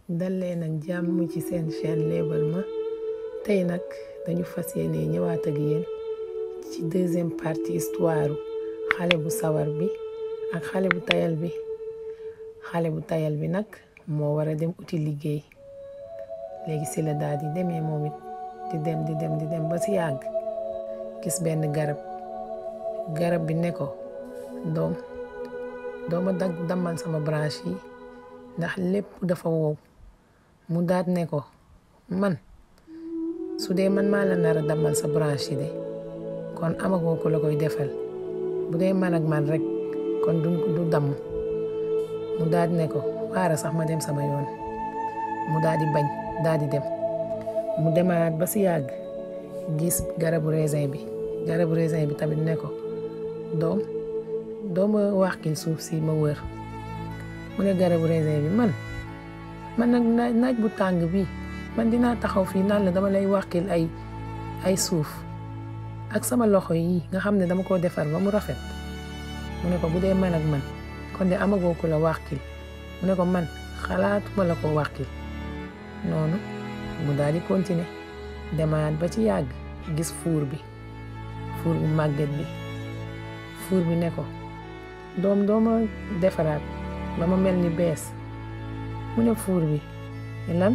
dal leen ak jàmm ci seen chaîne Léébal Ma tey nag dañu fas yéene ñëwaat ak yéen ci deuxième partie histoire xale bu sawar bi ak xale bu tayal bi. xale bu tayal bi nag moo war a dem uti liggéey léegi si la daal di demee moom it di dem ba si yàgg gis benn garab bi ne ko dooma dammal sama branche yi ndax lépp dafa wow. mu daat ne ko man su dee man maa la nar a dammal sa branche yi de kon amagoo ko la koy defal, bu dee man ak man rek kon du damm. mu daal di ne ko waara sax ma dem sama yoon. mu daal di bañ daal di dem. mu demaat ba si yàgg gis garabu raisin bi tamit ne ko dooma waxkil suuf si ma wër. mu ne garabu raisin bi man nag naaj bu tàng bi man dinaa taxaw fii naan la dama lay waxkil ay suuf ak sama loxo yi nga xam ne dama ko defar ba mu rafet. mu ne ko bu dee man ak man kon de amagoo ko la waxkil. mu ne ko man xalaatuma la ko waxkil noonu. mu daal di continuer demaat ba ci yàgg gis fuur bu màgget bi. fuur bi ne ko dooma defaraat ba ma mel ni bees. mu ne fuur bi lan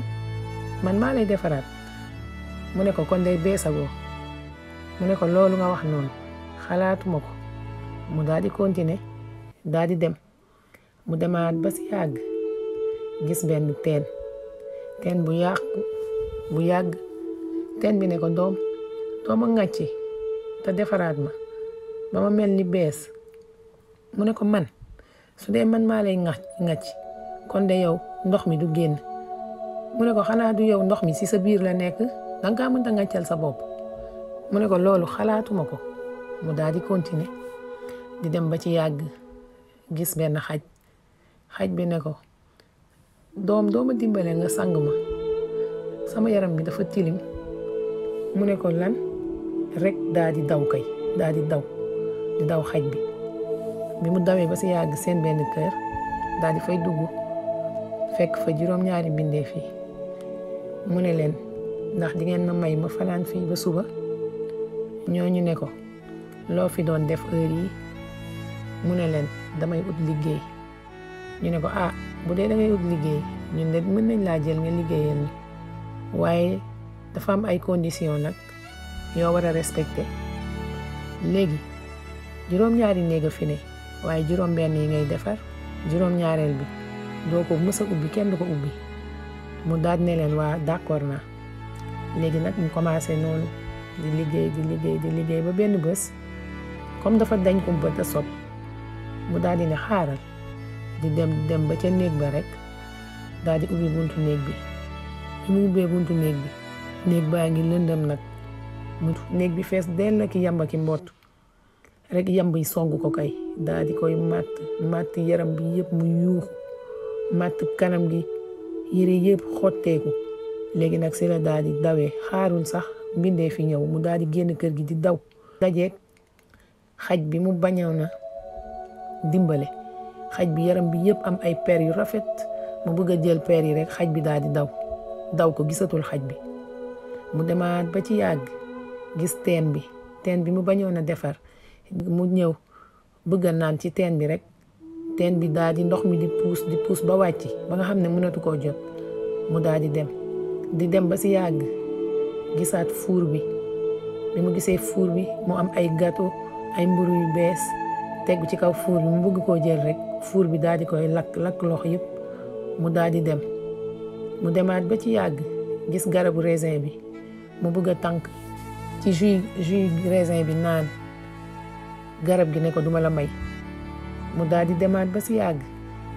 man maa lay defaraat. mu ne ko kon day beesagoo. mu ne ko loolu nga wax noonu xalaatuma ko. mu daal di continuer daal di dem. mu demaat ba si yàgg gis benn teen bu yàgg. teen bi ne ko dooma ŋàcci te defaraat ma ba ma mel ni bees. mu ne ko man su dee man maa lay ŋàcc kon de yow ndox mi du génn. mu ne ko xanaa du yow ndox mi ci sa biir la nekk danga kaa mënta ŋàccal sa bopp. mu ne ko loolu xalaatuma ko. mu daal di continuer di dem ba ci yàgg gis benn xaj bi ne ko dooma dimbale nga sang ma sama yaram bi dafa tilim. mu ne ko lan rek daal di daw xaj bi mu dawee ba si yàgg seen benn kër daal di fay dugg fekk fa juróom-ñaari mbindeef yi. mu ne leen ndax di ngeen ma may ma fanaan fii ba suba. ñooñu ne ko loo fi doon def heure yi. mu ne leen damay ut liggéey. ñu ne ko bu dee dangay ut liggéey ñun de mën nañ laa jël nga liggéeyal ni waaye dafa am ay conditions nag yoo war a respecté. léegi juróom-ñaari néeg a fi ne waaye juróom-benn yi ngay defar, juróom-ñaareel bi doo ko mës a ubbi, kenn du ko ubbi. mu daal ne leen waa d'accord naa. léegi nag mu commencé noonu di liggéey ba benn bés comme dafa dañ ko bët a sob mu daal di ne xaaral di dem ba ca néeg ba rek daal di ubbi buntu néeg bi. mu ubbee buntu néeg bi néeg baa ngi lëndëm nag. néeg bi fees dell ki yamba ki mbott rek yamb yi song ko kay daal di koy màtt yaram bi yëpp mu yuuxu màtt kanam gi yére yëpp xotteeku. léegi nag si la daal di dawee xaarul sax mbindee fi ñëw mu daal di génn kër gi di daw dajeeg xaj bi mu bañoon na dimbale. xaj bi yaram bi yëpp am ay per yu rafet mu bëgg a jël per yi rek xaj bi daal di daw ko gisatul xaj bi. mu demaat ba ci yàgg gis teen bi mu bañoon a defar. mu ñëw bëgg a naan ci teen bi rek teen bi daal di ndox mi di puus ba wàcc ba nga xam ne mënatu koo jot. mu daal di dem ba si yàgg gisaat fuur bi mu gisee fuur bi mu am ay gâteau ay mburu yu bees tegu ci kaw fuur bi mu bëgg koo jël rek fuur bi daal di koy lakk loxo yëpp. mu daal di dem. mu demaat ba ci yàgg gis garabu raisin bi mu bëgg a tànk ci jus raisin bi naan. garab gi ne ko duma la may. mu daal di demaat ba si yàgg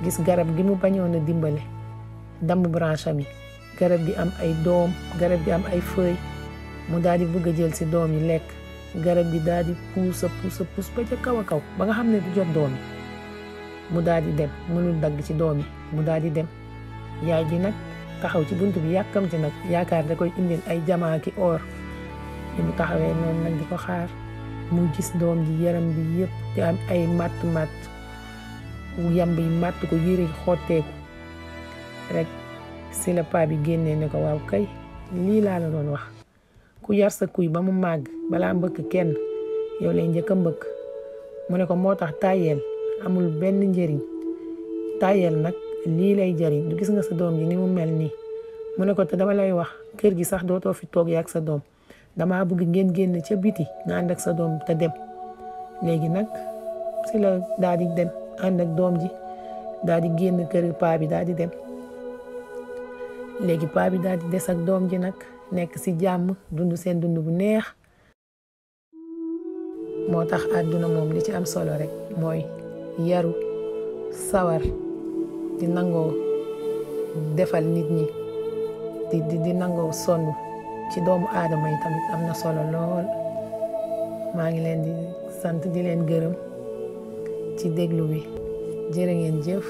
gis garab gi mu bañoon a dimbale damm branche am yi. garab gi am ay doom, garab gi am ay feuilles. mu daal di bëgg a jël si doom yi lekk. garab gi daal di puus ba ca kaw a kaw ba nga xam ne du jot doom yi. mu daal di dem mënul dagg ci doom yi. mu daal di dem. yaay ji nag taxaw ci buntu bi yàkkamti nag yaakaar da koy indil ay jamaa ki or. bi mu taxawee noonu nag di ko xaar mu gis doom ji yaram bi yëpp di am ay matt yamb yi matt ko yére xotteeku rek si la paa bi génnee ne ko waaw kay lii laa la doon wax ku yar sa kuy ba mu màgg balaa mbëkk kenn yow lay njëkk a mbëkk mu ne ko moo tax tàyyeel amul benn njëriñ tàyyeel nag lii lay jëriñ du gis nga sa doom ji ni mu mel nii mu ne ko te dama lay wax kër gi sax dootoo fi toog yaak sa doom damaa bëgg ngeen génn ca biti nga ànd ak sa doom te dem léegi nag si la daal di dem ànd ak doom ji daal di génn kër paa bi daal di dem léegi paa bi daal di des ak doom ji nag nekk si jàmm dund seen dund bu neex moo tax àdduna moom li ci am solo rek mooy yaru sawar di nangoo defal nit ñi di nangoo sonn ci doomu aadama yi tamit am na solo lool maa ngi leen di sant di leen gërëm ci déglu bi jërë ngeen jëf